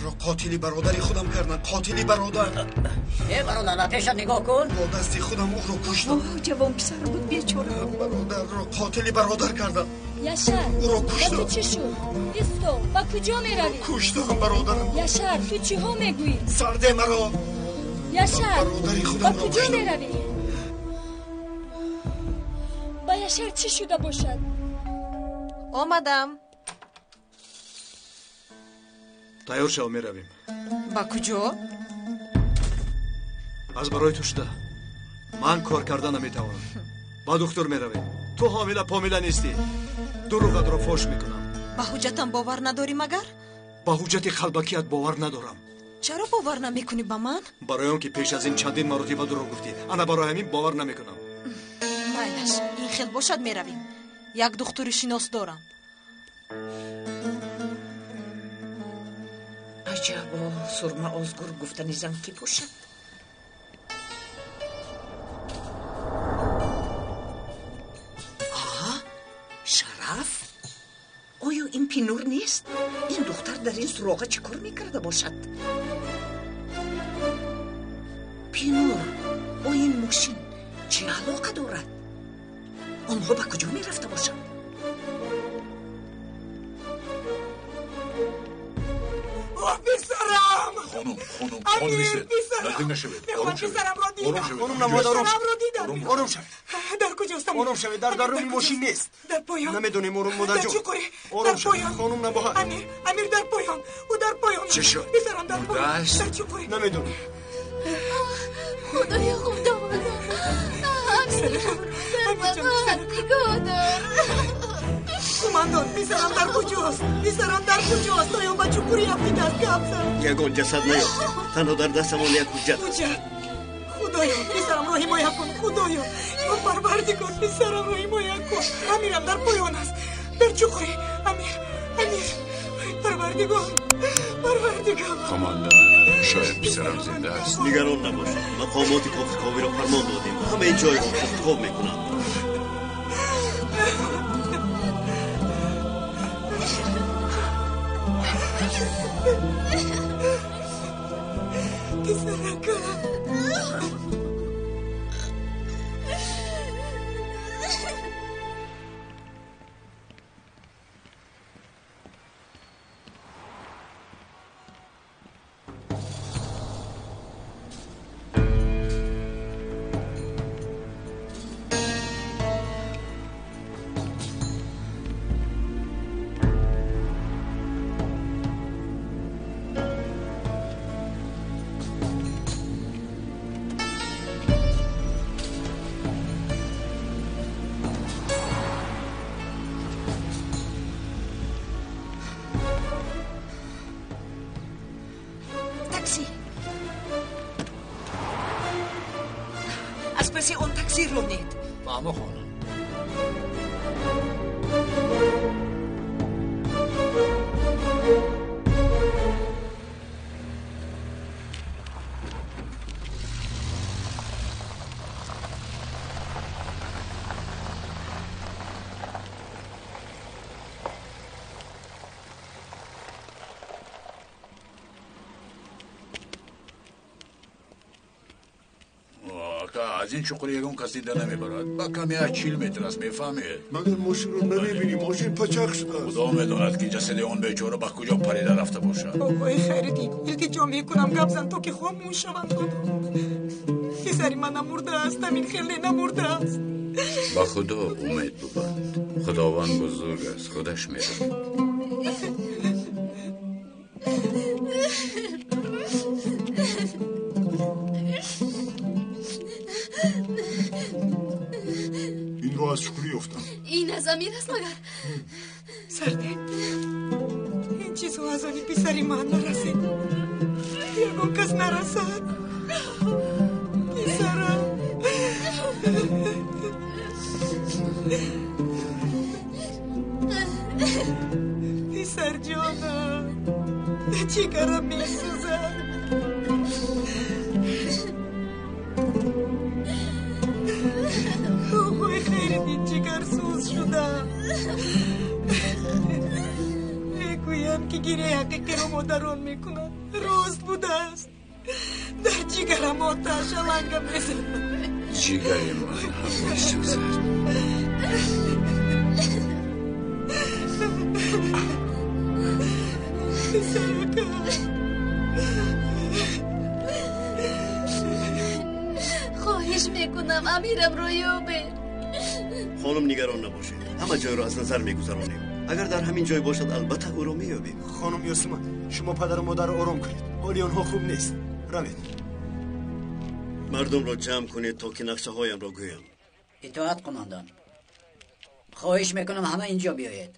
Бародарро қотили бародари худам карданд. Қотили бародар. Э бародар, ба пешат нигоҳ кун. Бо дасти худам ӯро куштам. Ҷавон писар буд бечора. Бародарро қотили бародар кардам. Яшар, ӯро куштам. Ба ту чӣ шуд? Исто, ба куҷо меравӣ? Куштам бародарам. Яшар, ту чиҳо мегӯӣ? Сарде маро. Яшар, бародари ба худамро куҷо куштам. меравӣ? Ба Яшар чӣ шуда бошад? Омадам. Тайёр шав, меравем. Ба куҷо? Аз барои ту шуда. Ман кор карда наметавонам. Ба духтур меравем. Ту ҳомила помила нестӣ. Дурӯғатро фош мекунам. Ба ҳуҷҷатам бовар надорӣ магар? Ба ҳуҷҷати қалбакият бовар надорам. Чаро бовар намекунӣ ба ман? Барои он ки пеш аз ин чандин маротиба дурӯғ гуфтӣ. Ана барои ҳамин бовар намекунам. Майлаш, ин хел бошад меравем. Як духтури шинос дорам. Аҷабо, сурма озгур гуфтани зан кӣ бошад? Шараф? Оё ин Пинур нест? Ин духтар дар ин суроға чӣ кор мекарда бошад? Пинур, бо ин мошин чӣ алоқа дорад? Онҳо ба куҷо мерафта бошанд? Писарам! Хонум, хонум, хонум истед. Наздик нашавед. Мехоҳам писарамро дидам. Хонум набояд ором Писарамро дидам. Ором шавед. Дар куҷостам? Ором шавед. Дар даруни мошин нест. Дар поён. Намедонем, ором модарҷон. Дар чуқурӣ. Ором Дар шавед. поён. Хонум набоҳад. Амир, Амир дар поён. Ӯ дар поён. Чӣ шуд? Писарам дар поён. Мурдааст? Дар чуқурӣ. Намедонем. Худоё, худованд. Амирҷон, Амир, нигоҳ дор. Кумандон, писарам дар куҷост? Писарам дар куҷост? Оё ба чуқурӣ афтидааст? Гап зан. Ягон ҷасад наёфтем. Танҳо дар дастамон як ҳуҷҷат аст. Ҳуҷҷат. Худоё, писарамро ҳимоя кун. Худоё, ё Парвардигор, писарамро ҳимоя кун. Амирам дар поён аст. Дар чуқурӣ. Амир, Амир. Парвардигор, Парвардигор. Командан, шояд писарам зинда аст. Нигарон набошед. Мақомоти кофтуковиро фармон додем. Ҳамаи ҷойро кофтуков мекунанд. Писаракам. Такси. Аз паси он такси ронед. Фаҳмо, хонум. Ака, аз ин чуқур ягон кас дида намебарад. Ба ками аз 40 метр аст, мефаҳмед? Магар мошинро намебинӣ? Мошин пачақ шудааст. Худо медонад, ки ҷасади он бечора ба куҷо парида рафта бошад. Оқои Хайриддин, илтиҷо мекунам, гап зан то ки хомӯш шаванд онҳо. Писари ман намурдааст, амин хеле намурдааст. Ба Худо умед бубанд. Худованд бузург аст, худаш медонад. Инро аз чуқурӣ ёфтам. Ин аз Амир аст магар? Сарде, ин чизҳо аз они писари ман нарасид. Ягон кас нарасад. Писарам. Писарҷонам, ҷигарам месӯзад. Оқои Хайриддин, ҷигарсӯз шудам. Мегӯянд, ки гиряи ҳақиқиро модарон мекунанд. Рост будааст. Дар ҷигарам оташ аланга мезанад. Ҷигари ман ҳам месӯзад. Писаракам. Хоҳиш мекунам, амирамро ёбед. Хонум, нигарон набошед. Ҳама ҷойро аз назар мегузаронем. Агар дар ҳамин ҷой бошад, албатта ӯро меёбем. Хонум Ёсуман, шумо падару модарро ором кунед. Ҳоли онҳо хуб нест. Равед. Мардумро ҷамъ кунед, то ки нақшаҳоямро гӯям. Итоат, қумандан. Хоҳиш мекунам, ҳама инҷо биёед.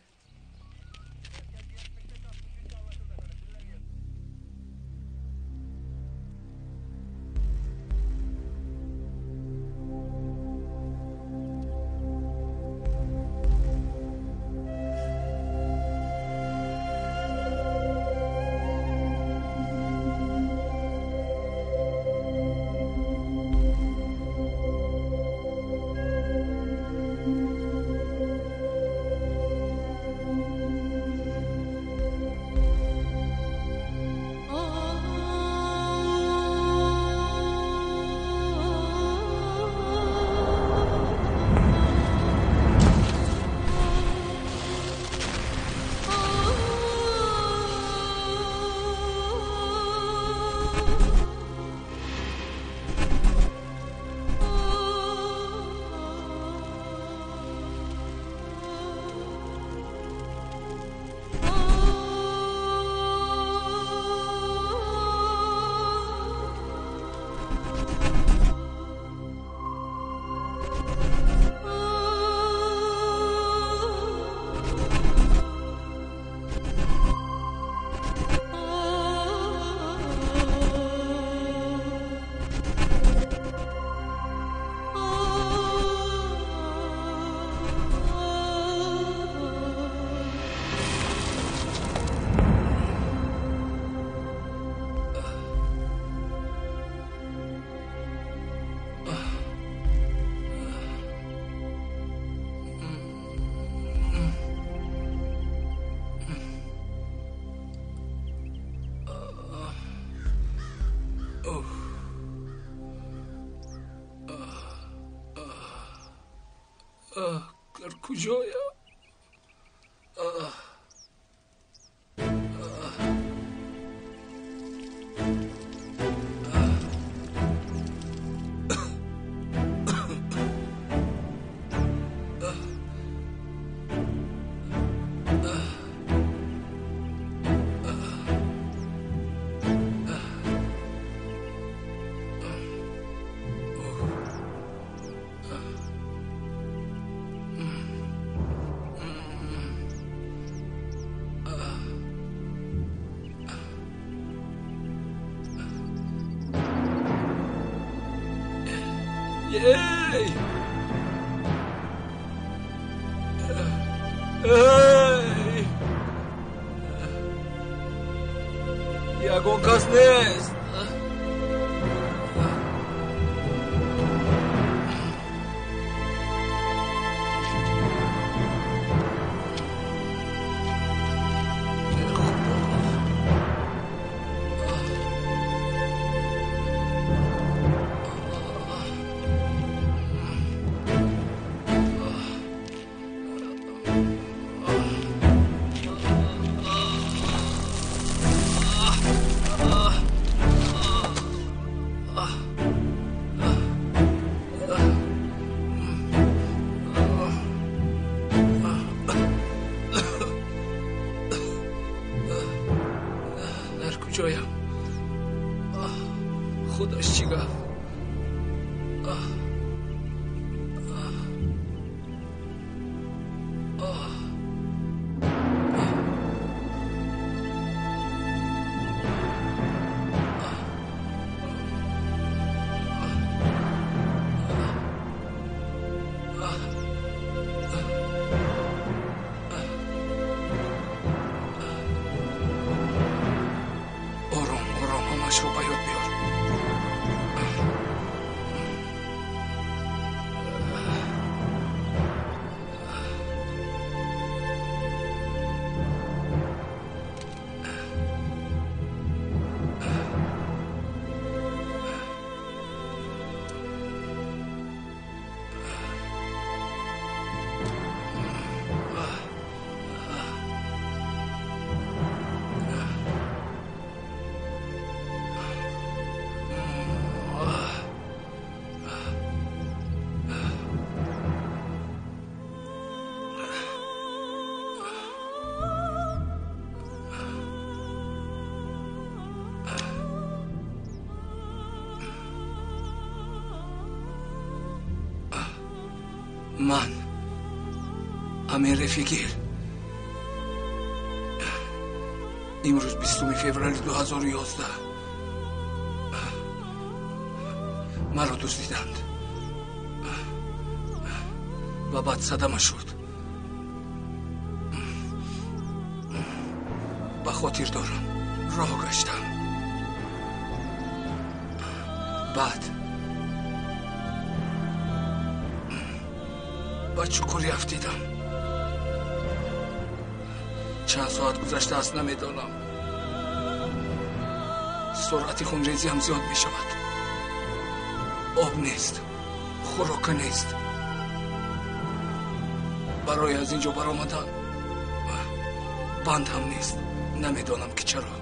Дар куҷоя? Ey! Ey! Ягон кас нест. Худаш чӣ гап? Ором, ором, ҳамашро ба ёд биёр. Амир Рефигил. Имрӯз 20 феврали 2011 маро дуздиданд ва баъд садама шуд. Ба хотир дорам, роҳ гаштам. Баъд ба чуқурӣ афтидам. Чанд соат гузаштааст намедонам. Суръати хунрезиам зиёд мешавад. Об нест, хӯрока нест. Барои аз ин ҷо баромадан банд ҳам нест. Намедонам ки чаро.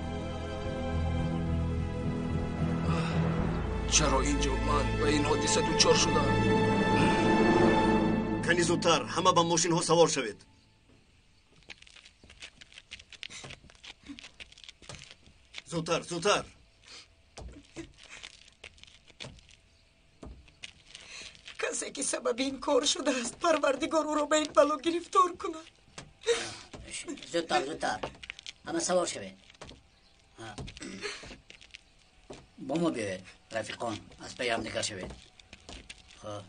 Чаро ин ҷо ман ба ин ҳодиса дучор шудам. Кани зудтар ҳама ба мошинҳо савор шавед. Зудтар, зудтар. Касе ки сабаби ин кор шудааст, Парвардигор ӯро ба ин бало гирифтор кунад. Зудтар, зудтар. Ҳама савор шавед. Бо мо биёед, рафиқон, аз пайи ҳамдигар шавед. Хоб.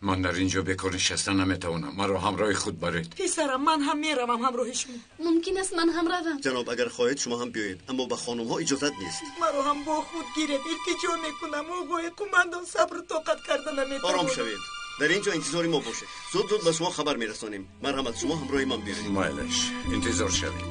Ман дар ин ҷо бекор нишаста наметавонам. Маро ҳамроҳи худ баред. Писарам, ман ҳам меравам ҳамроҳи шумо. Мумкин аст ман ҳам равам. Ҷаноб, агар хоҳед шумо ҳам биёед, аммо ба хонумҳо иҷозат нест. Маро ҳам бо худ гиред, илтиҷо мекунам. Оғои қумандон, сабру тоқат карда наметавонам. Ором шавед. Дар ин ҷо интизори мо бошед. Зуд зуд ба шумо хабар мерасонем. Марҳамат, шумо ҳамроҳи ман биёед. Майлаш, интизор шавед.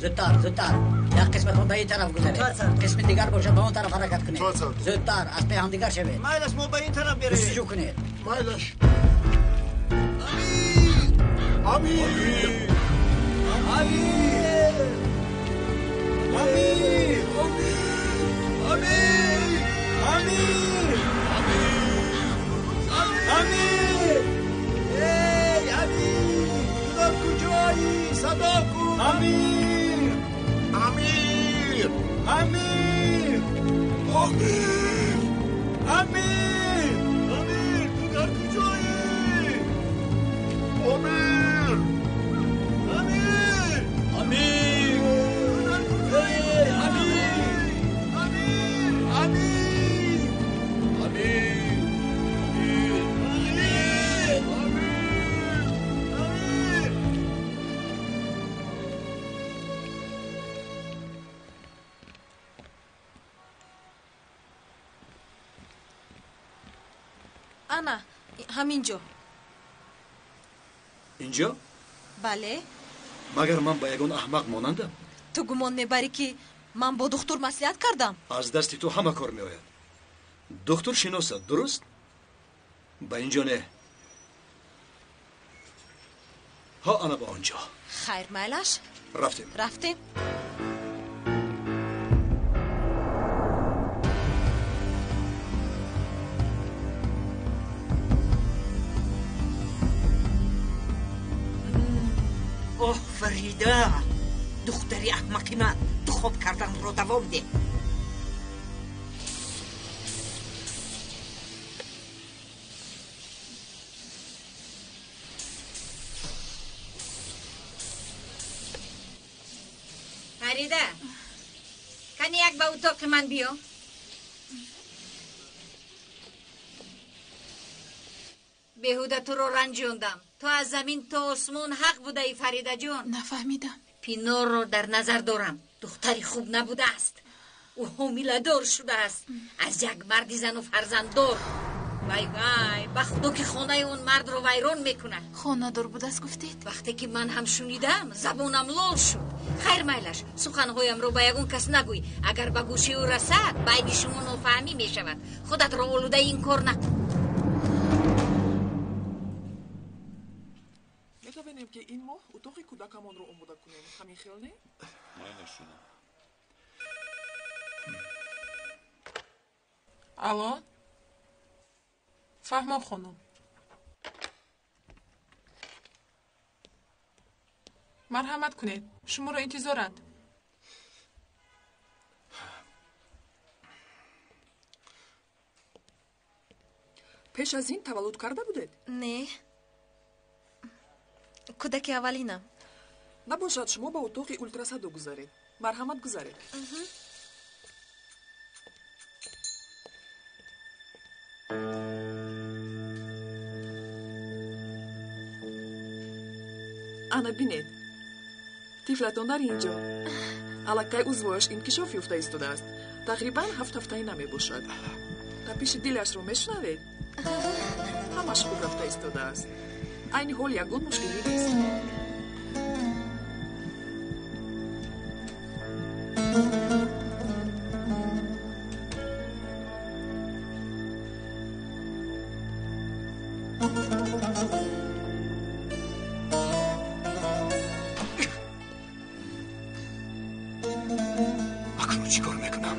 Зудтар, зудтар. Як қисматон ба ин тараф гузаред, қисми дигар бошад ба он тараф ҳаракат кунед. Зудтар, аз паи ҳамдигар шавед. Майлаш, мо ба ин тараф меравем. Ҷустуҷӯ кунед. Майлаш. Амир! Амир! Амир! Амир! Амир! Амир! Амир! Эй, Амир! Ту дар куҷоӣ? Садо кун! Амир! Амир! Амир! Амир! Амир! Амир, ту дар куҷоӣ? Амир! Амир! Амир! Ту дар куҷоӣ? Амир! Амир! Амир! Амир! Амир! Амир! Ана, ҳамин ҷо. Инҷо? Бале. Магар ман ба ягон аҳмақ монандам? Ту гумон мебарӣ, ки ман бо духтур маслиҳат кардам? Аз дасти ту ҳама кор меояд. Духтур шиносад, дуруст? Ба ин ҷо не. Ҳо, ана ба он ҷо. Хайр, майлаш. Рафтем. Рафтем. Оҳ, Фарида, духтари аҳмақи ман, ту хоб карданро давом деҳ. Фарида, кани як ба утоқи ман биё. Беҳуда туро ранҷондам. Ту аз замин то осмон ҳақ будаӣ, Фаридаҷон. Нафаҳмидам. Пинорро дар назар дорам. Духтари хуб набудааст. Ӯ ҳомиладор шудааст аз як марди зану фарзанддор. Вай вай, ба худо ки хонаи он мардро вайрон мекунад. Хонадор будааст гуфтед? Вақте ки ман ҳам шунидам, забонам лол шуд. Хайр, майлаш, суханҳоямро ба ягон кас нагӯй. Агар ба гӯши ӯ расад, байни шумо нофаҳмӣ мешавад. Худатро олудаи ин кор накун. Метавонем ки ин моҳ утоқи кӯдакамонро омода кунем. Ҳамин хел не? Майлаш, шунам. Алло? Фаҳмо, хонум. Марҳамат кунед, шуморо интизоранд. Пеш аз ин таваллуд карда будед? Не. Кӯдаки аввалинам. Набошад, шумо ба утоқи ултрасадо гузаред. Марҳамат, гузаред. Ана бинед, тифлатон дар ин ҷо. Аллакай узвояш инкишоф ёфта истодааст. Тақрибан 7 ҳафтаи намебошад. Тапиши дилашро мешунавед? Ҳамаш хуб рафта истодааст. Айни ҳол ягон мушкилӣ нест. Акнун чӣ кор мекунам?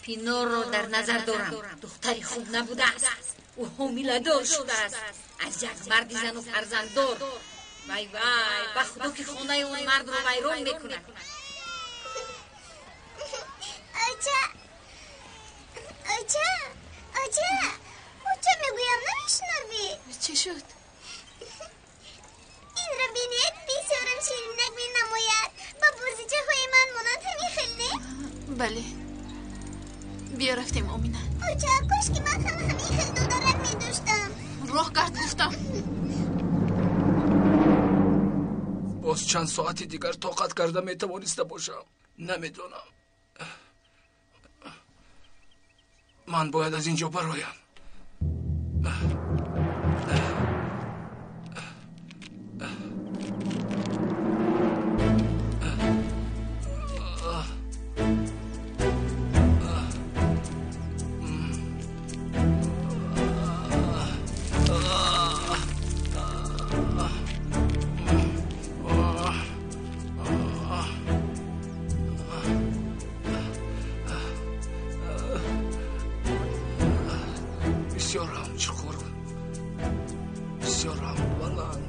Пинорро дар назар дорам. Духтари хуб набудааст. Ӯ ҳомиладор шудааст аз як марди зану фарзанддор. Вай вай, ба худо ки хонаи он мардро вайрон мекунад. Оча, оча, оча, оча, мегӯям, намешунавӣ? Чӣ шуд? Инро бинед, бисёрам ширинак менамояд. Ба бозичаҳои ман монанд, ҳамин хел не? Бале. Биё, рафтем, Омина. Оча, кошки ман ҳам ҳамин хел додарак медоштам. Роҳ гард гуфтам. Боз чанд соати дигар тоқат карда метавониста бошам, намедонам. Ман бояд аз ин ҷо бароям. Бисёрам чуқур, бисёрам баланд.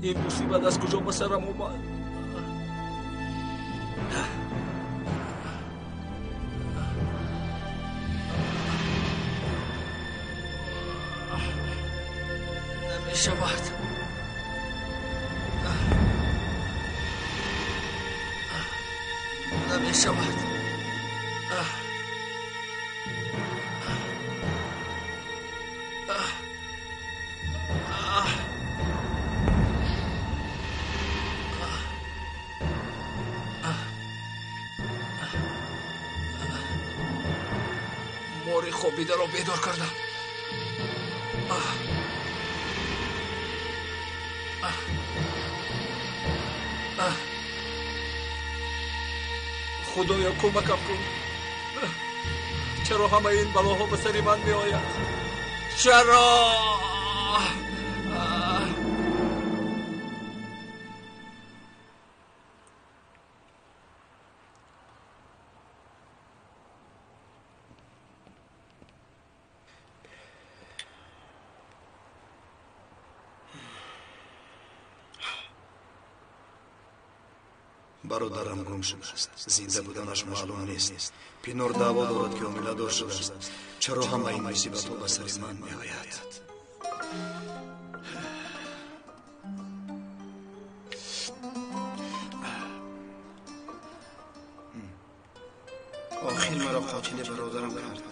Ин мусибат аз куҷо ба сарам омад? Намешавад, намешавад. Мори хобидаро бедор кардам. Худоё, кӯмакам кун. Чаро ҳамаи ин балоҳо ба сари ман меояд? Чаро? Бародарам гум шудааст, зинда буданаш маълум нест. Пинор даъво дорад, ки ҳомиладор шудааст. Чаро ҳама ин мусибатҳо ба сари ман меояд? Охир маро қотили бародарам кард.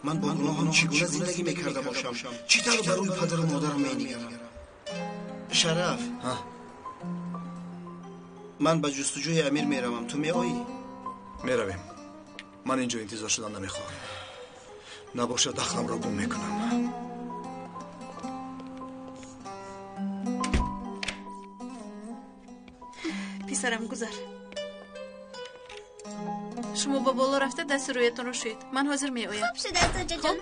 Ман бо гуноҳам чӣ гуна зиндагӣ мекарда бошам? Чӣ тавр ба рӯи падару модарам менигарам? Шараф, ман ба ҷустуҷӯи Амир меравам. Ту меоӣ? Меравем. Ман инҷо интизор шудан намехоҳам. Набошад, ақламро гум мекунам. Писарам, гузар. Шумо ба боло рафта дасти рӯятонро шӯед. Ман ҳозир меоям. Хуб шудааст, оҷаҷон.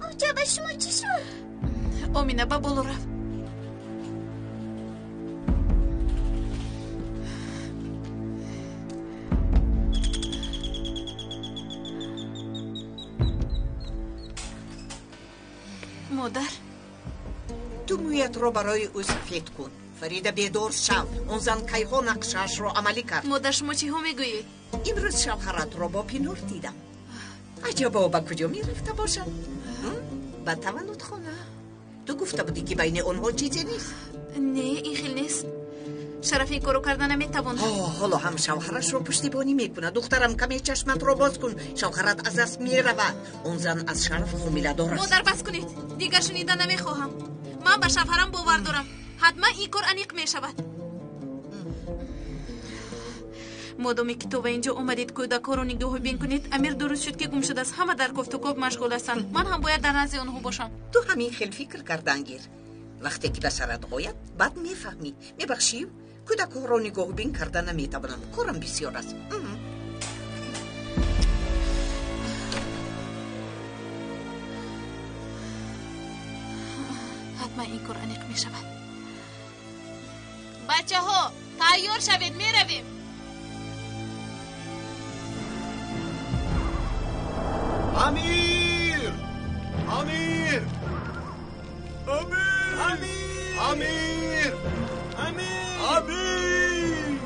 Оҷа, ба шумо чӣ шуд? Омина, ба боло рав. Модар, ту мӯятро барои ӯ сафед кун. Фарида, бедор шав. Он зан кайҳо нақшаашро амалӣ кард. Модар, шумо чиҳо мегӯед? Имрӯз шавҳаратро бо Пинур дидам. Аҷабо, ба куҷо мерафта бошад? Ба таваллудхона. Ту гуфта будӣ, ки байни онҳо чизе нест. Не, ин хел нест. Шараф ин корро карда наметавонад. Ҳоло ҳам шавҳарашро пуштибонӣ мекунад. Духтарам, каме чашматро боз кун. Шавҳарат аз даст меравад. Он зан аз Шараф ҳомиладор аст. Модар, бас кунед. Дигар шунида намехоҳам. Ман ба шавҳарам бовар дорам. Ҳатман ин кор аниқ мешавад. Модоме ки ту ба инҷо омадед, кӯдакҳоро нигоҳубин кунед. Амир дуруст шуд, ки гум шудааст. Ҳама дар кофтукоб машғул ҳастанд. Ман ҳам бояд дар назди онҳо бошам. Ту ҳамин хел фикр кардан гир. Вақте ки ба сарат ояд, баъд мефаҳмӣ. Мебахшӣ, кӯдакҳоро нигоҳубин карда наметавонам. Корам бисёр аст. Ҳатман ин кор аниқ мешавад. Бачаҳо, тайёр шавед, меравем. Амир! Амир! Амир! Амир! Амир! Амир!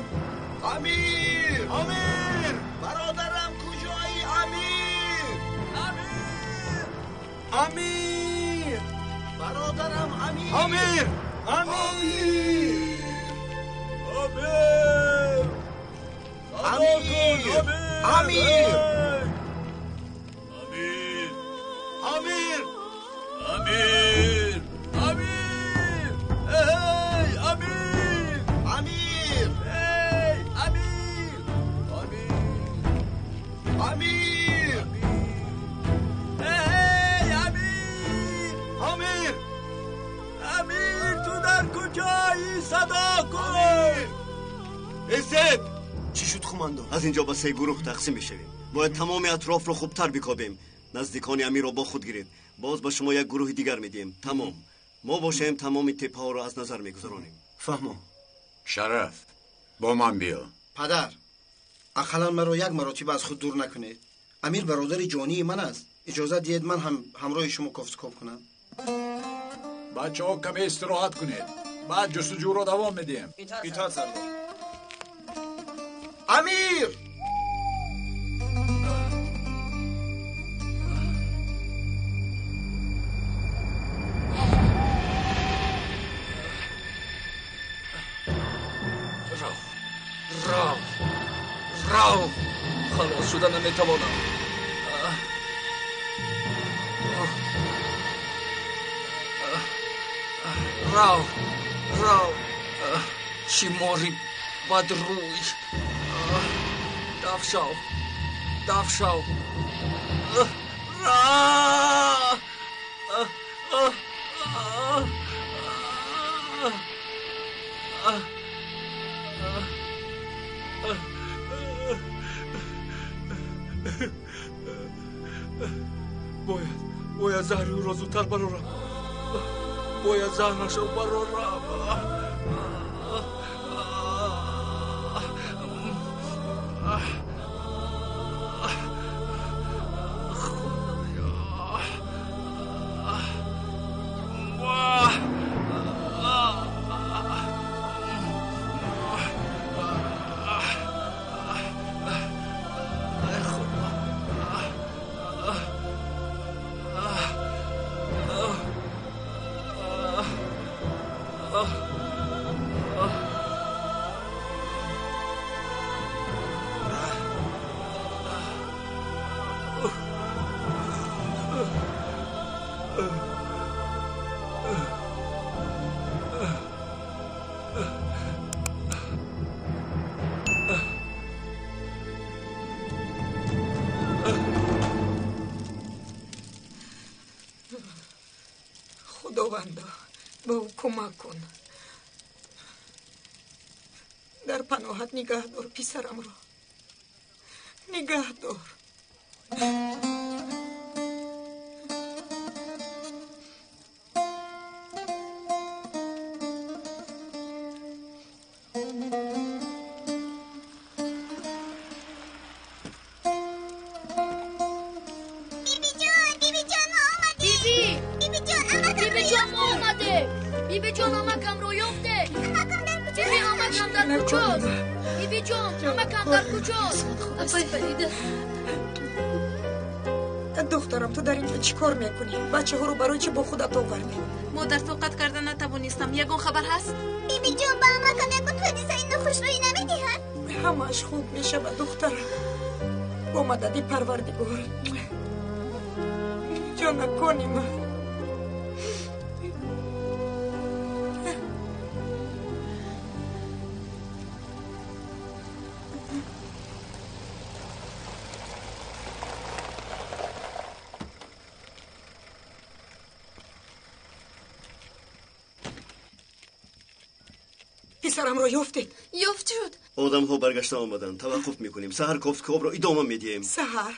Амир! Амир! Бародарам, куҷоӣ, Амир? Амир! Амир! Бародарам, Амир! Амир! Амир! Амир! Амир! Амир! Амир! Амир! Амир! Эй, Амир! Амир! Эй, Амир! Амир! Амир! Эй, Амир! Амир! Амир, ту дар куҷоӣ? Садо кун! Иззат! Чӣ шуд, хумандо? Аз инҷо ба се гурӯҳ тақсим мешавем. Бояд тамоми атрофро хубтар бикобем. Наздикони Амирро бо худ гиред. Боз ба шумо як гурӯҳи дигар медиҳем. Тамом. Мо бошем тамоми теппаҳоро аз назар мегузаронем. Фаҳмо. Шараф, бо ман биё. Падар, ақаллан маро як маротиба аз худ дур накунед. Амир бародари ҷонии ман аст. Иҷозат диҳед ман ҳам ҳамроҳи шумо кофтукоб кунам. Бачаҳо, каме истироҳат кунед. Баъд ҷустуҷӯро давом медиҳем. Итоат, сардор. Амир! Рав, рав, халос шуда наметавонам. Рав, рав, шимори бадрӯй. Даф шав, даф шав. Бояд заҳри ӯро зудтар барорам. Бояд заҳрашро барорам. Худовандо, ба ӯ кӯмак кун. Дар паноҳат нигаҳ дор писарамро. Нигаҳ дор. Духтарам, ту дар инҷо чӣ кор мекунӣ? Бачаҳоро барои чӣ бо худат овардӣ? Модар, тоқат карда натавонистам. Ягон хабар ҳаст? Бибиҷон, ба амакам ягон ҳодисаи нохушрӯӣ намедиҳад? Ҳамааш хуб мешавад, духтарам. Бо мадади Парвардигор. Ҷонакони ман. Писарамро ёфтед? Ёфт шуд. Одамҳо баргашта омаданд. Таваққуф мекунем. Саҳар кофткобро идома медиҳем. Саҳар?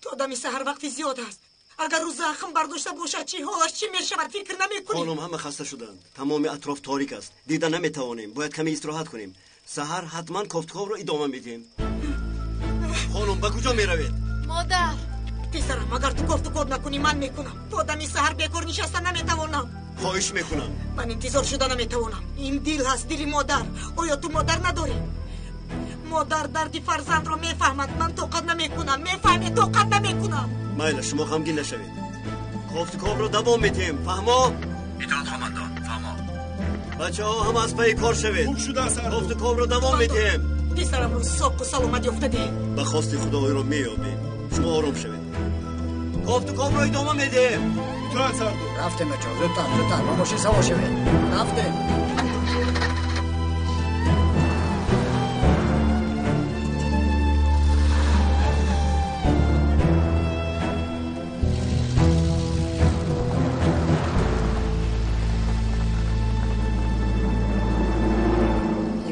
То дами саҳар вақти зиёд аст. Агар ӯ захм бардошта бошад, чӣ ҳолаш чӣ мешавад? Фикр намекунӣ? Хонум, ҳама хаста шуданд. Тамоми атроф торик аст. Дида наметавонем. Бояд каме истироҳат кунем. Саҳар ҳатман кофткобро идома медиҳем. Хонум, ба куҷо меравед? Модар! Писарам, агар ту кофтукоб накунӣ, ман мекунам. То дами саҳар бекор нишаста наметавонам. Хоҳиш мекунам. Ман интизор шуда наметавонам. Ин дил ҳаст, дили модар. Оё ту модар надорӣ? Модар дарди фарзандро мефаҳмад. Ман тоқат намекунам. Мефаҳмӣ? Тоқат намекунам. Майла, шумо ғамгин нашавед. Кофтукобро давом медиҳем. Фаҳмо? Итоат, хомандон. Фаҳмо. Бачаҳо, ҳама аз пайи кор шавед. Хуб шуда, сардор. Кофтукобро давом медиҳем. Писарамро соқу саломат ёфта деҳ. Ба хости Худо ӯро меёбем. Шумо ором шавед. Кофтукобро идома медиҳем. Итоат, сардор. Рафтем, бачаҳо, зудтар, зудтар, ба мошин савор шавед. Рафтем.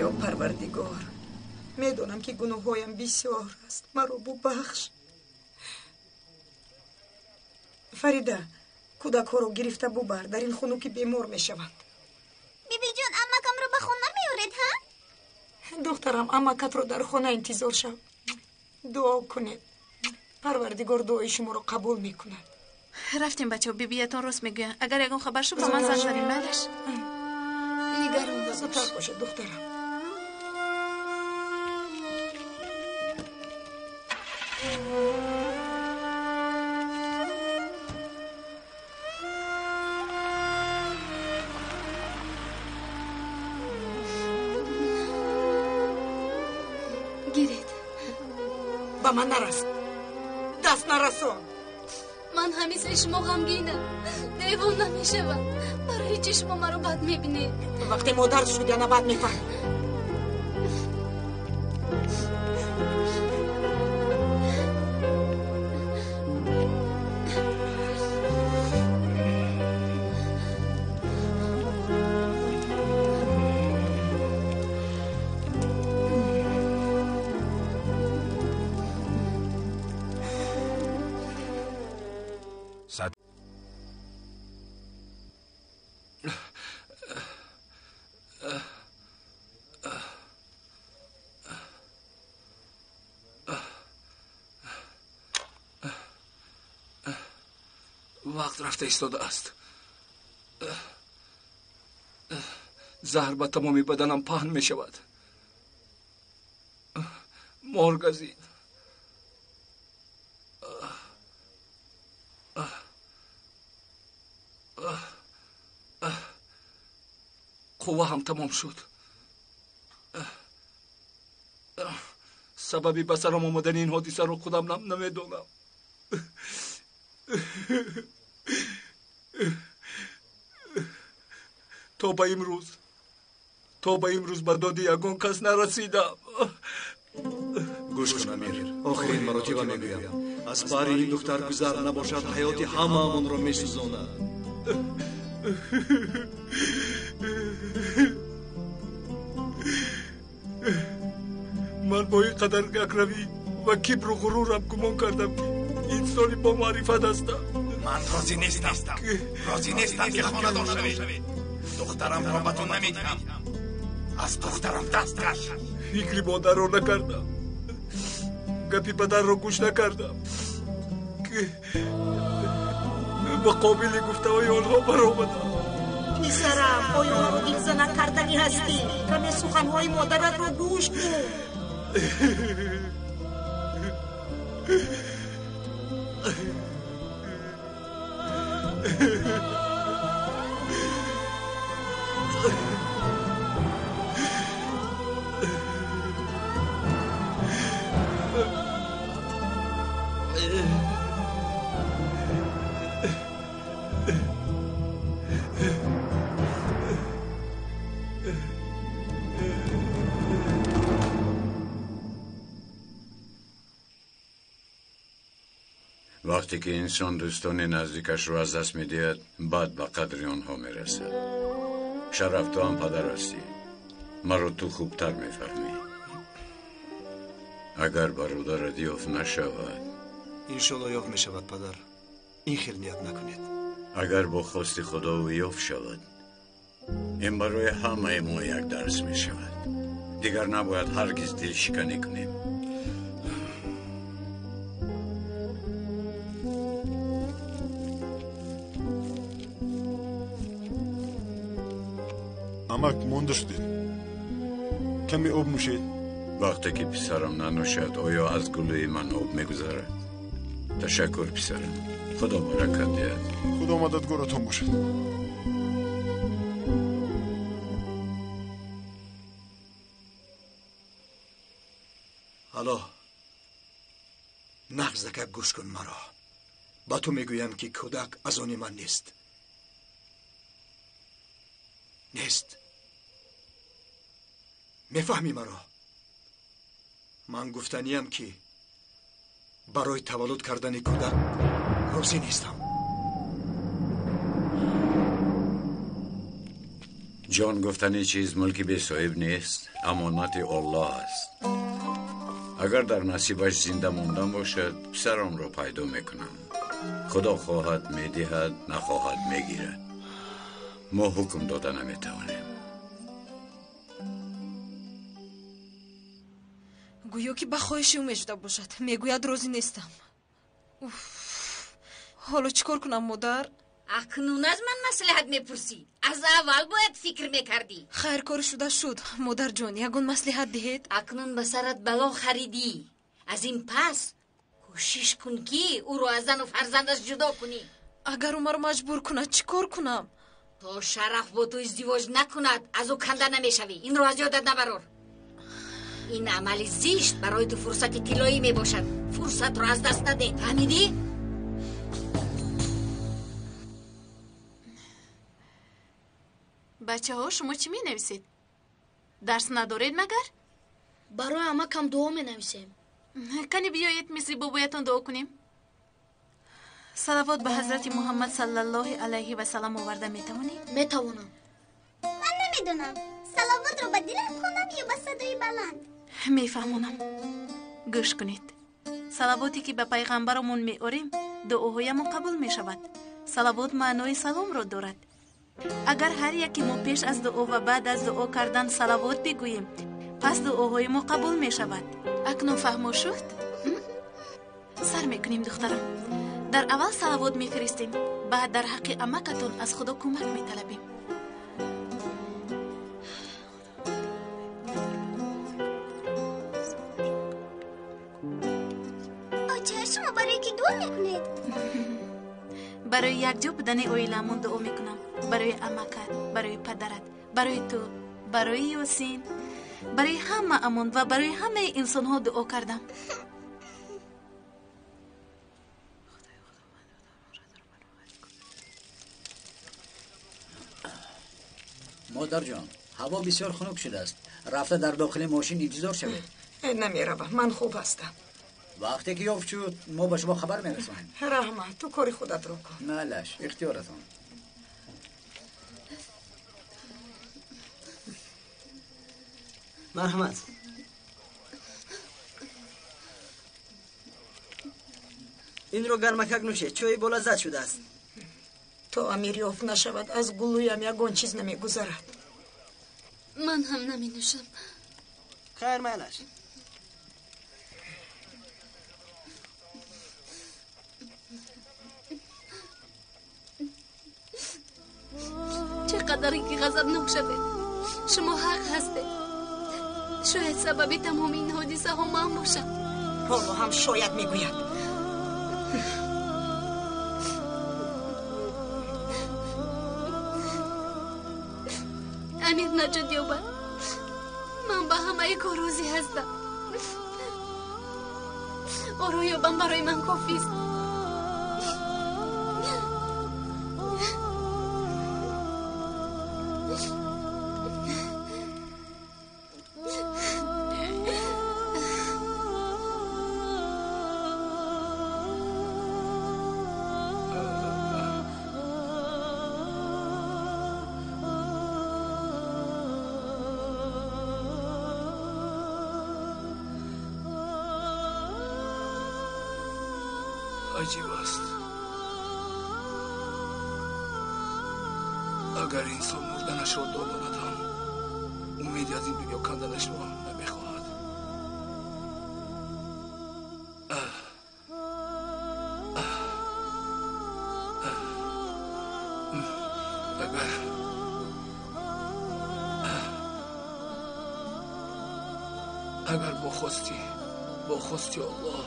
Ё Парвардигор, медонам ки гуноҳҳоям бисёр аст. Маро бубахш. Фарида, кӯдакҳоро гирифта бубар. Дар ин хунукӣ бемор мешаванд. Бибиҷон, амакамро ба хона меоред, ҳа? Духтарам, амакатро дар хона интизор шав. Дуо кунед. Парвардигор дуои шуморо қабул мекунад. Рафтем, бачаҳо, бибиятон рост мегӯянд. Агар ягон хабар шуд, ба ман занг занед, майлаш? Нигарон набош. Зудтар бошед, духтарам. Ба ман нарас, даст нарасон. Ман ҳам мисли шумо ғамгинам, девона мешавам. Барои чӣ шумо маро бад мебинед? Вақте модар шуд, яна бад мефаҳмӣ. Вақт рафта истодааст. Заҳр ба тамоми баданам паҳн мешавад. Мор газид. Қувва ҳам тамом шуд. Сабаби ба сарам омадани ин ҳодисаро худам намедонам. То ба имрӯз ба доди ягон кас нарасидам. Гӯш кун, Амир, охирин маротиба мегӯям, аз баҳри ин духтар гузар набошад, ҳаёти ҳамаамонро месӯзонад. Ман бо ин қадар якравӣ ва кибру ғурурам гумон кардам, ки инсони бомаърифат ҳастам. Ман розӣ нестам, розӣ нестам, ки хонадор шавед. Духтарамро ба ту намедиҳам. Аз духтарам даст каш. Фикри модарро накардам, гапи падарро гӯш накардам, ба қобили гуфтаҳои онҳо баромадам. Писарам, оё маро дилзанак карданӣ ҳастӣ? Каме суханҳои модаратро гӯш кун. Вақте ки инсон дӯстони наздикашро аз даст медиҳад, баъд ба қадри онҳо мерасад. Шараф, ту ҳам падар ҳастӣ, маро ту хубтар мефаҳмӣ. Агар бародарат ёфт нашавад... Иншолло ёфт мешавад, падар. Ин хел ният накунед. Агар бо хости худо ӯ ёфт шавад, ин барои ҳамаи мо як дарс мешавад. Дигар набояд ҳаргиз дилшиканӣ кунем. Амак, монда шудед. Каме об нӯшед. Вақте ки писарам нанӯшад, оё аз гулӯи ман об мегузарад? Ташаккур, писарам. Худо баракат диҳад. Худо мададгоратон бошад. Алло, нағзакак, гӯш кун маро. Ба ту мегӯям, ки кӯдак аз они ман нест. Нест. Мефаҳмӣ маро? Ман гуфтаниям, ки барои таваллуд кардани кӯдак розӣ нестам. Ҷон гуфтани чиз мулки бесоҳиб нест, амонати Аллоҳ аст. Агар дар насибаш зинда мондан бошад, писарамро пайдо мекунам. Худо хоҳад медиҳад, нахоҳад мегирад. Мо ҳукм дода наметавонем. Гӯё ки ба хоҳиши ӯ мешуда бошад. Мегӯяд, розӣ нестам. Ҳоло чӣ кор кунам, модар? Акнун аз ман маслиҳат мепурсӣ? Аз аввал бояд фикр мекардӣ. Хайр, кори шуда шуд, модарҷон. Ягон маслиҳат диҳед. Акнун ба сарат бало харидӣ. Аз ин пас кӯшиш кун, ки ӯро аз зану фарзандаш ҷудо кунӣ. Агар ӯ маро маҷбур кунад, чӣ кор кунам? То Шараф бо ту издивоҷ накунад, аз ӯ канда намешавӣ. Инро аз ёдат набарор. Ин амали зишт барои ту фурсати тиллоӣ мебошад. Фурсатро аз даст наде, фаҳмидӣ? Бачаҳо, шумо чӣ менависед? Дарс надоред магар? Барои амакам дуо менависем. Кани биёед мисли бобоятон дуо кунем. Салавот ба ҳазрати Муҳаммад саллаллоҳи алайҳи васалам оварда метавонӣ? Метавонам. Ман намедонам, салавотро ба дилам хонам ё ба садои баланд? Мефаҳмонам. Гӯш кунед. Салавоте ки ба пайғамбаромон меорем, дуоҳоямон қабул мешавад. Салавот маънои саломро дорад. Агар ҳар яке мо пеш аз дуо ва баъд аз дуо кардан салавот бигӯем, пас дуоҳои мо қабул мешавад. Акнун фаҳмо шуд? Сар мекунем, духтарам. Дар аввал салавот мефиристем, баъд дар ҳаққи амакатон аз Худо кӯмак металабем. Оча, шумо барои ки дуо мекунед? Барои якҷо будани оиламон дуо мекунам. Барои амакат, барои падарат, барои ту, барои Ёсин, барои ҳамаамон ва барои ҳамаи инсонҳо дуо кардам. Модарҷон, ҳаво бисёр хунук шудааст. Рафта дар дохили мошин интизор шавед. Намеравам, ман хуб ҳастам. Вақте ки ёфт шуд, мо ба шумо хабар мерасонем. Раҳмат, ту кори худатро кун. Малаш, ихтиёратон. Марҳамат. Инро гармакак нӯшед, чойи болаззат шудааст. То Амир ёфт нашавад, аз гулӯям ягон чиз намегузарад. Ман ҳам наменӯшам. Хайр, майлаш. Чӣ қадаре ки ғазабнок шавед, шумо ҳақ ҳастед. Шояд сабаби тамоми ин ҳодисаҳо ман бошам. Ҳоло ҳам шояд мегӯяд. Амир наҷот ёбад. Ман ба ҳамаи кор розӣ ҳастам. Ӯро ёбам барои ман кофист. Аҷиб аст. Агар инсон мурданашро додонад ҳам, умеди аз ин дунё канданашро намехоҳад. Агар бо хости Аллоҳ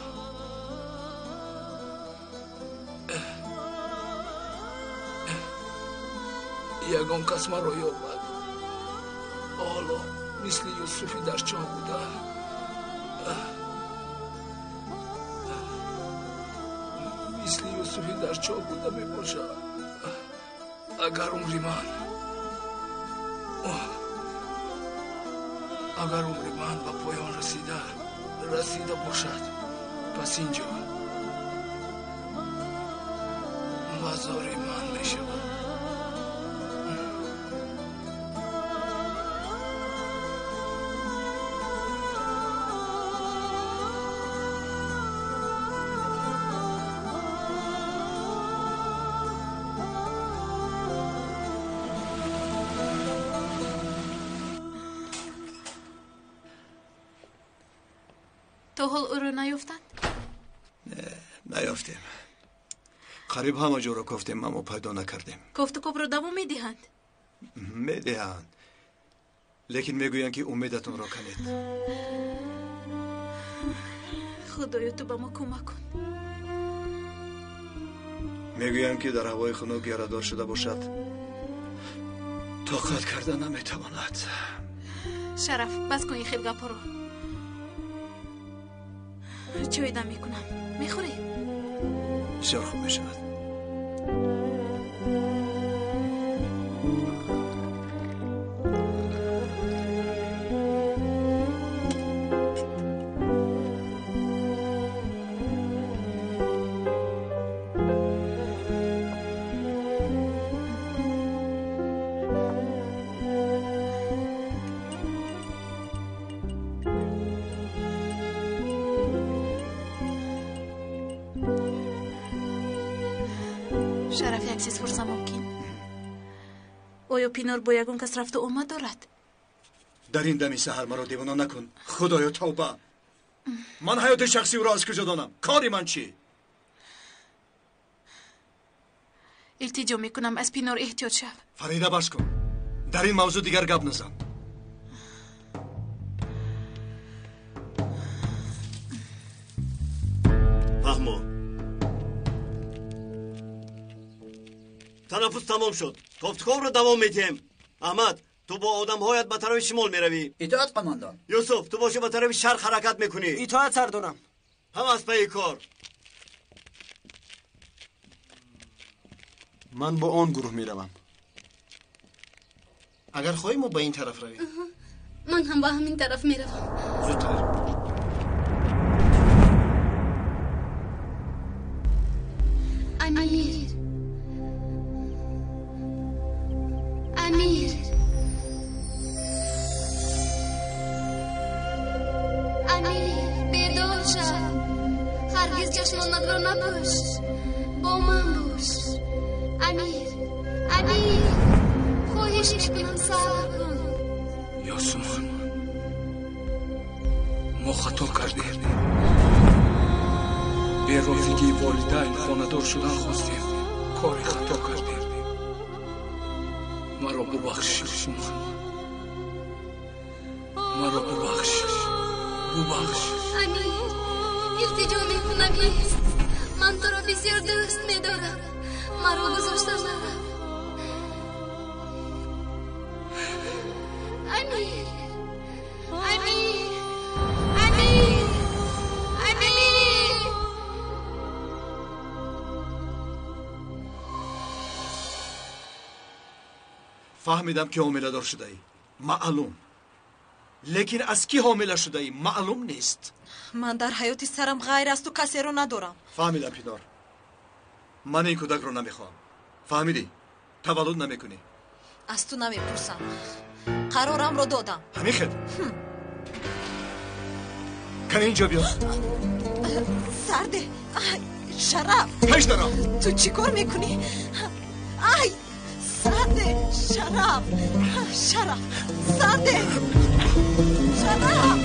ягон кас маро ёбад, ҳоло мисли Юсуфи дар чоҳ буда, мисли Юсуфи дар чоҳ буда мебошад. Агар умри ман ба поён расида бошад, пас инҷо мазори ман мешавад. То ҳол ӯро наёфтанд? Не, наёфтем. Қариб ҳама ҷоро кофтем, аммо пайдо накардем. Кофтукобро давом медиҳанд? Медиҳанд, лекин мегӯянд ки умедатонро канед. Худоё, ту ба мо кӯмак кун. Мегӯянд ки дар ҳавои хунук ярадор шуда бошад, тоқат карда наметавонад. Шараф, бас кун ин хел гапҳоро. Чой дам мекунам. Мехӯрӣ? Бисёр хуб мешавад. Шараф, як чиз пурсам мумкин? Оё Пинор бо ягон кас рафту омад дорад? Дар ин дами саҳар маро девона накун. Худоё, тавба! Ман ҳаёти шахсии ӯро аз куҷо донам? Кори ман чӣ? Илтиҷо мекунам, аз Пинор эҳтиёт шав. Фарида, бас кун. Дар ин мавзӯъ дигар гап назан. Фаҳмо. Танаффус тамом шуд. Кофтуковро давом медиҳем. Аҳмад, ту бо одамҳоят ба тарафи шимол меравӣ. Итоат, қомандон. Юсуф, ту бошӣ ба тарафи шарқ ҳаракат мекунӣ. Итоат, сардорам. Ҳам аз пайи кор. Ман бо он гурӯҳ меравам. Агар хоҳӣ, мо ба ин тараф равем. Ман ҳам ба ҳамин тараф меравам. Зудтар. Амир, Амир, Амир, бедор шав. Ҳаргиз чашмонатро напӯш. Бо ман бош. Амир, Амир, хоҳиш мекунам, сабр кун. Ёсуман, мо хато кардем. Берозигии волидайн хонадор шудан хостем. Кори хато кардем. Маро бубахш, Ёсуман. Маро бубахш. Бубахш. Амир, илтиҷо мекунам, ист. Ман туро бисёр дӯст медорам. Маро гузошта нарав. Амир, Амир, Амир, Амир. Фаҳмидам, ки ҳомиладор шудаӣ. Маълум. Лекин аз кӣ ҳомила шудаӣ, маълум нест. Ман дар ҳаёти сарам ғайр аз ту касеро надорам. Фаҳмидам, Пинор. Ман ин кӯдакро намехоҳам. Фаҳмидӣ? Таваллуд намекунӣ. Аз ту намепурсам. Қарорамро додам. Ҳамин хел? Кани инҷо биё. Сарде, Шараф. Пеш дарам. Ту чӣ кор мекунӣ? Ай, сарде, Шараф, Шараф, сарде, Шараф.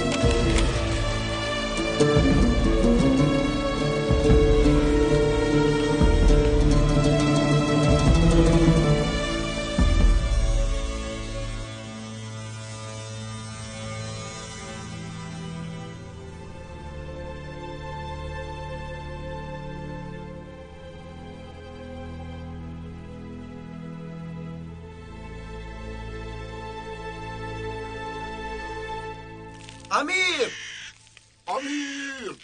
Амир! Амир!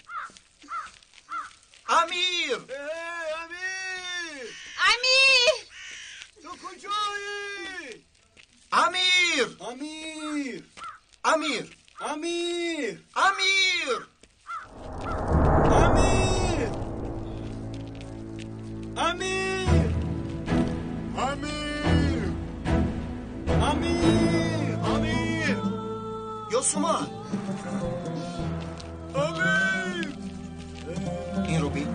Амир! Эй, Амир! Амир! Ту куҷоӣ? Амир! Амир! Амир! Амир! Амир! Амир! Амир! Амир! Амир! Амир! Ёсуман! Амир! Инро бин.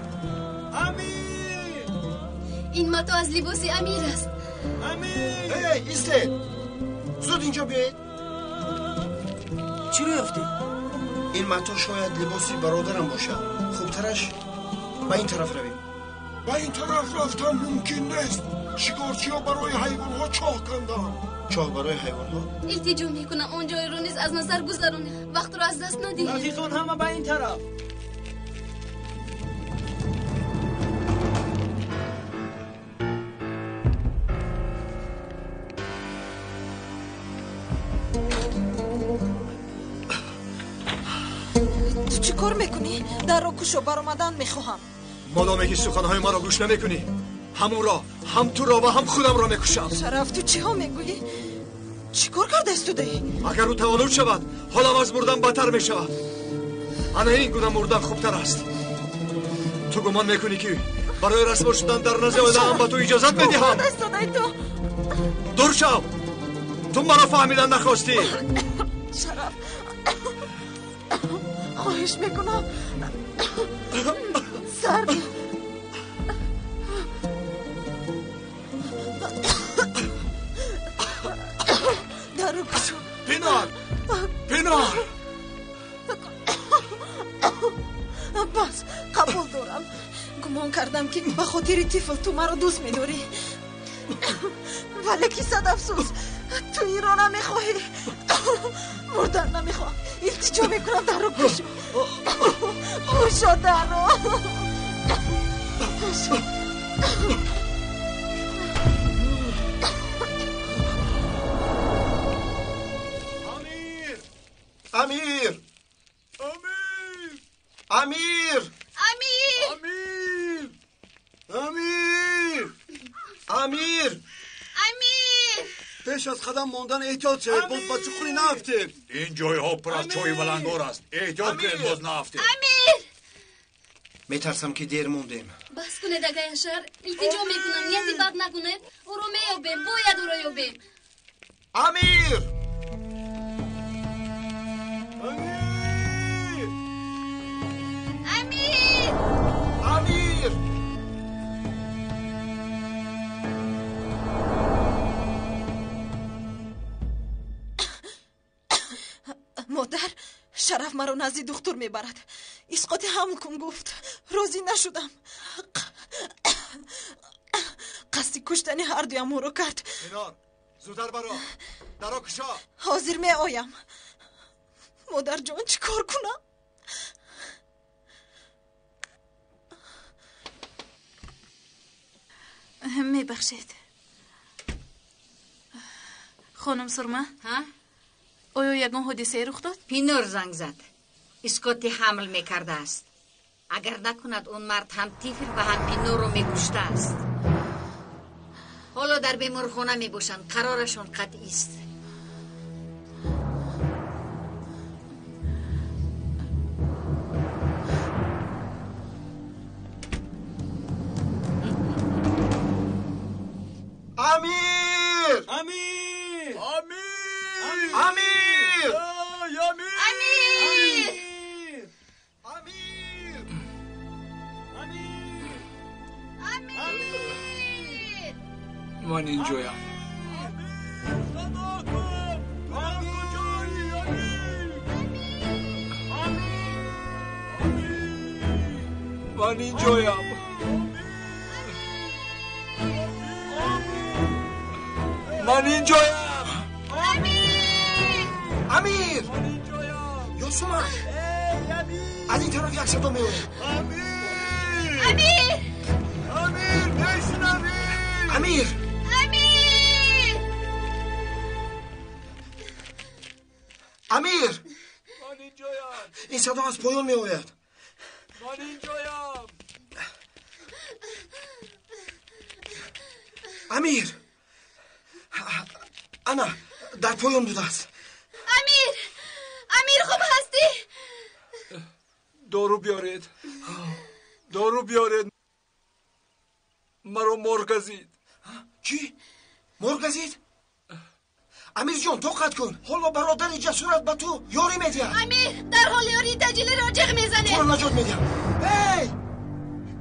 Амир! Ин матоъ аз либоси Амир аст. Амир! Эй, истед! Зуд инҷо биёед. Чӣ рӯ ёфтӣ? Ин матоъ шояд либоси бародарам бошад. Хубтараш ба ин тараф равем. Ба ин тараф рафтан мумкин нест. Шикорчиҳо барои ҳайвонҳо чоҳ канданд. Чоҳ барои ҳайвонҳо? Илтиҷо мекунам, он ҷойро низ аз назар гузаронед. Вақтро аз даст надиҳед. Рафиқон, ҳама ба ин тараф. Ту чӣ кор мекунӣ? Дарро кушо, баромадан мехоҳам. Модоме ки суханҳои маро гӯш намекунӣ, ҳам ӯро, ҳам туро ва ҳам худамро мекушам. Шараф, ту чиҳо мегӯӣ? Чӣ кор карда истодаӣ? Агар ӯ таваллуд шавад, ҳолам аз мурдан бадтар мешавад. Ана ин гуна мурдан хубтар аст. Ту гумон мекунӣ ки барои расво шудан дар назди оилаам ба ту иҷозат медиҳам? Дур шав! Ту маро фаҳмидан нахостӣ. Шараф, хоҳиш мекунам, сар. Дару кушо. Пинор, Пинор. Бас, қабул дорам. Гумон кардам ки ба хотири тифл ту маро дӯст медорӣ. Вале ки сад афсӯс, ту инро намехоҳӣ. Мурдан намехоҳам. Илтиҷо мекунам, дарро кушо. Кушо дарро. Кушо. Амир! Амир! Амир! Амир! Амир! Амир! Амир! Амир! Пеш аз қадам мондан эҳтиёт шавед, боз ба чуқурӣ наафтед. Ин ҷойҳо пур аз чоҳи валангор аст. Эҳтиёт кунед, боз наафтед. Амир! Метарсам ки дер мондем. Бас кунед, агай Ашар. Илтиҷо мекунам, нияти бад накунед. Ӯро меёбем, бояд ӯро ёбем. Амир! Амир! Амир! Амир! Модар, Шараф маро назди духтур мебарад. Исқоти ҳамл кун гуфт. Розӣ нашудам. Қасди куштани ҳардуямонро кард. Пинор, зудтар баро. Даро кушо. Ҳозир меоям. Модарҷон, чӣ кор кунам? Мебахшед. Хонум Сурма? Оё ягон ҳодисае рух дод? Пинор занг зад. Искоти ҳамл мекардааст. Агар накунад, он мард ҳам тифл ва ҳам Пинорро мекуштааст. Ҳоло дар беморхона мебошанд. Қарорашон қатъист. Амир! Амир! Амир! Амир! Амир! Амир! Амир! Амир! Ман инҷоям. Ман инҷоям. Ман инҷоям. Амир! Амир! Ёсуман! Аз ин тараф як садо меояд. Амир! Амир, мешунавӣ? Амир! Амир! Амир! Ман инҷоям. Ин садо аз поён меояд. Ман инҷоям. Амир! Ана, дар поён будааст. Амир! Амир, хуб ҳастӣ? Дору биёред. Дору биёред. Маро мор газид. Чӣ? Мор газид? Амирҷон, тоқат кун. Ҳоло бародари ҷасурат ба ту ёрӣ медиҳад. Амир, дар ҳоли ёрии таъҷилиро ҷиғ мезанед. Туро наҷот медиҳам. Эй!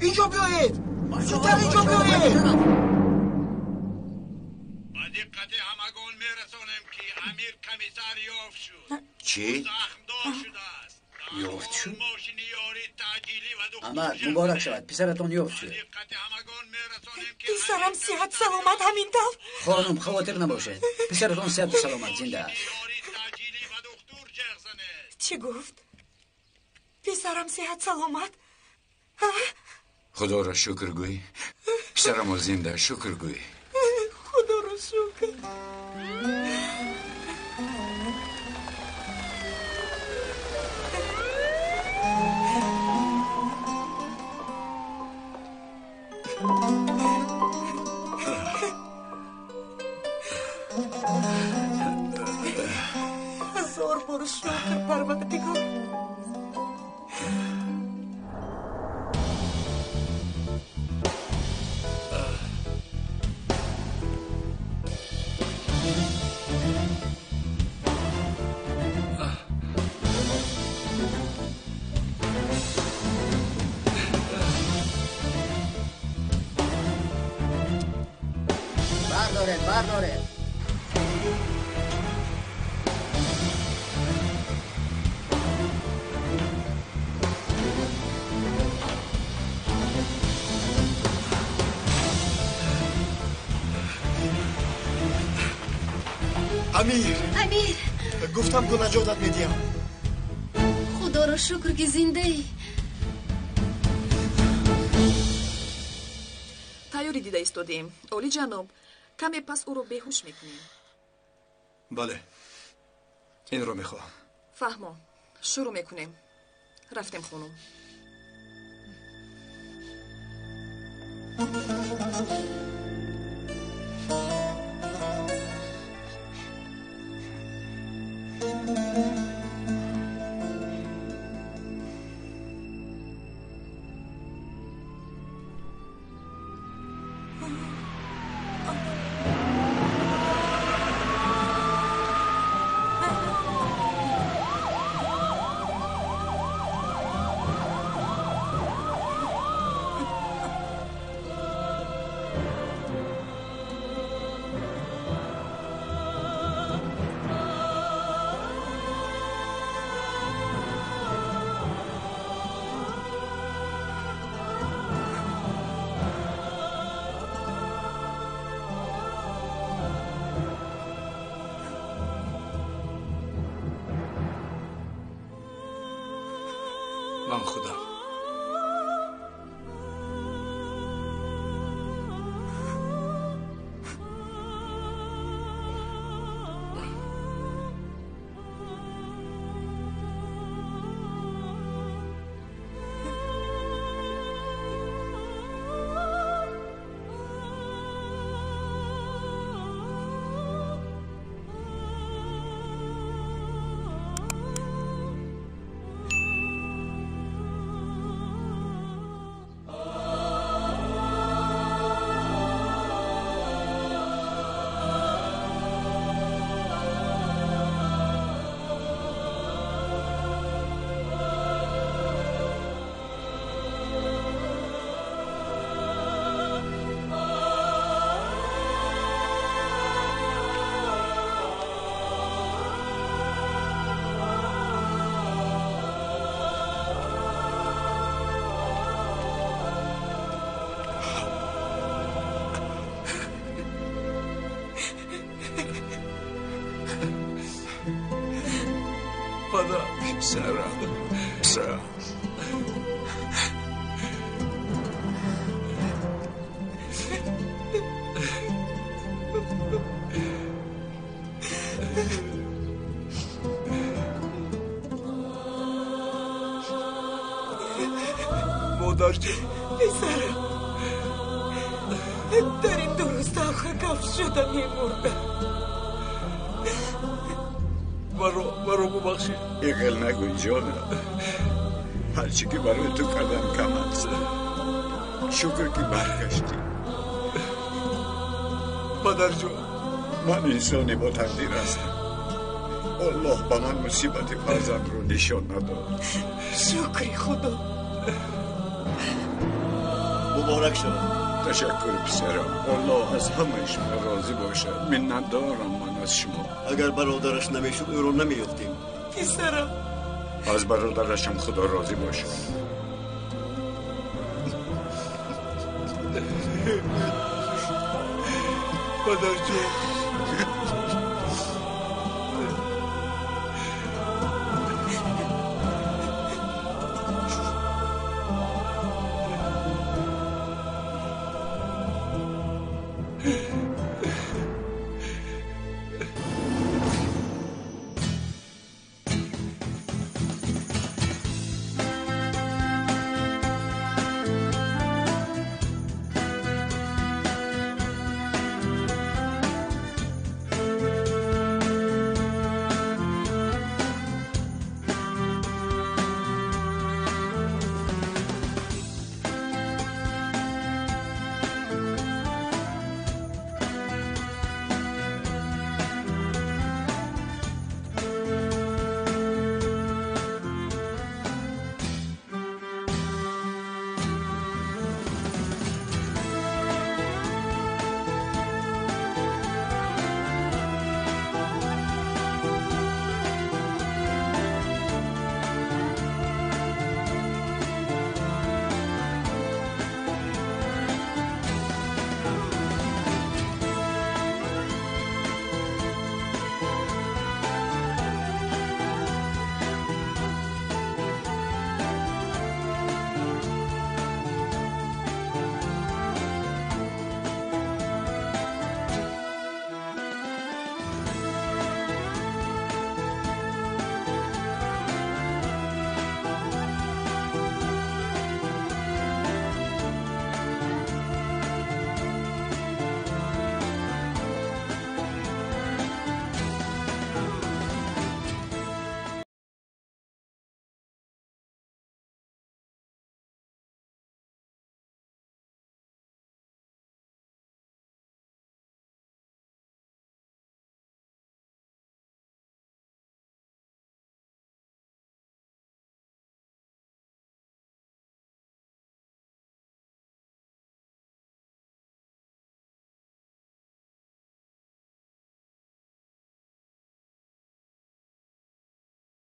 Инҷо биёед! Зудтар инҷо биёед! Ба диққати ҳамагон мерасонем ки Амир комиссар ёфт шуд. Чӣ? Захмдор шудааст. Ёфт шуд? Мошини ёрии таъҷилӣ ва духтур Амак, муборак шавад, писаратон ёфт шуд. Писарам сиҳат саломат ҳамин тавр. Хонум, хавотир набошед. Писаратон сиҳату саломат зинда аст. Чӣ гуфт? Писарам сиҳат саломат? Худоро шукр гӯй. Писарамо зинда, шукр гӯй. Худоро шукр. Худоро шукр, Парвардигор. بردارید بردارید. امیر، امیر، گفتم که نجاتت میدیم. خدا را شکر که زنده ای. тайёрӣ дида истодем, олӣ ҷаноб. Каме пас ӯро беҳуш мекунем. Бале, инро мехоҳам. Фаҳмо, шурӯъ мекунем. Рафтем, хонум. من خودم پسرم، پسرم. مادر جان. پسرم، در این درست آخر کف شده میمردم. مرا ببخشید. ایقل نگوی جانم، هرچی که برای تو کردم کم است. شکر که برگشتی. پدر جان، من انسانی با تقدیر هستم. الله به من مصیبت فرزند رو نشان نداد. شکر خدا. مبارک شد. تشکر پسرم، الله از همه شما راضی باشد. منت دارم من از شما. اگر برادرش نمیشد او رو نمیافتیم. پسرم، از برادرشم خدا راضی باشد. پدر جان.